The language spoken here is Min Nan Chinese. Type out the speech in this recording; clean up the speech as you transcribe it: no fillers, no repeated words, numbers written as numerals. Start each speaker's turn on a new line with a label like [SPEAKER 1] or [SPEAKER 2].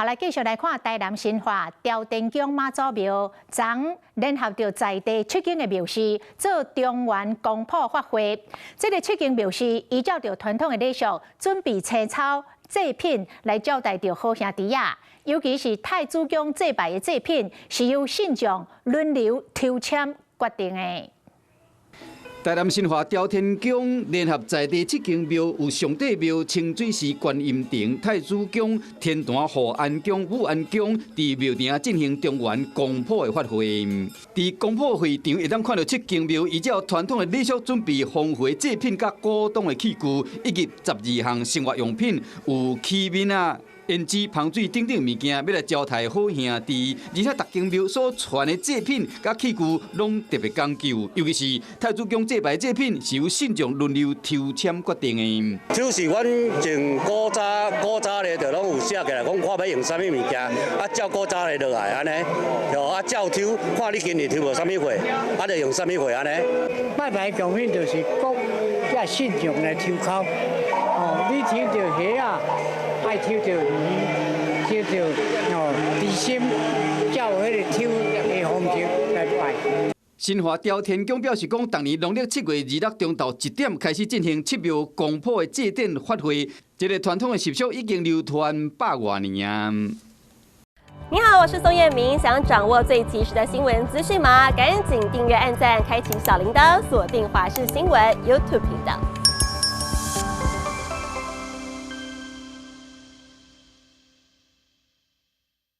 [SPEAKER 1] 好，來繼續來看台南新化朝天宮媽祖廟，昨聯合著在地七間的廟寺做中元公普法會。這個七間廟寺依照著傳統的禮俗，準備青草祭品來招待著好兄弟仔。尤其是太子宮祭拜的祭品，是由信眾輪流抽籤決定的。
[SPEAKER 2] 台南新化朝天宮聯合在地七間廟，有上帝廟、清水寺觀音亭、太子宮、天壇護安宮、武安宮，佇廟埕進行中元公普的法會。佇公普會場會當看著七間廟依照傳統的禮俗準備豐富祭品佮古董的器具，以及12項生活用品，有器皿啊、胭脂、香水等等物件，欲來招待好兄弟，而且逐間廟所傳的祭品佮器具攏特別講究，尤其是太子宮祭拜祭品是由信眾輪流抽籤決定的。
[SPEAKER 3] 就是阮從古早古早咧，就攏有寫起來，講看欲用啥物物件，啊照古早的落來按呢，對啊照抽，看你今年抽著啥物貨，啊就用啥物貨按呢。
[SPEAKER 4] 拜拜貢品就是講遮信眾來抽籤，哦，你抽著蝦仔。愛抽著魚，抽著哦，豬心，照彼个抽的方式來拜。
[SPEAKER 2] 新化朝天宮表示講，逐年農曆7月26中晝1點開始進行七廟公普的祭典法會，這個傳統的習俗已經流傳百外年啊。
[SPEAKER 5] 你好，我是宋燕明，想掌握最及時的新聞資訊嗎？趕緊訂閱、按讚、開啟小鈴鐺，鎖定華視新聞 YouTube 頻道。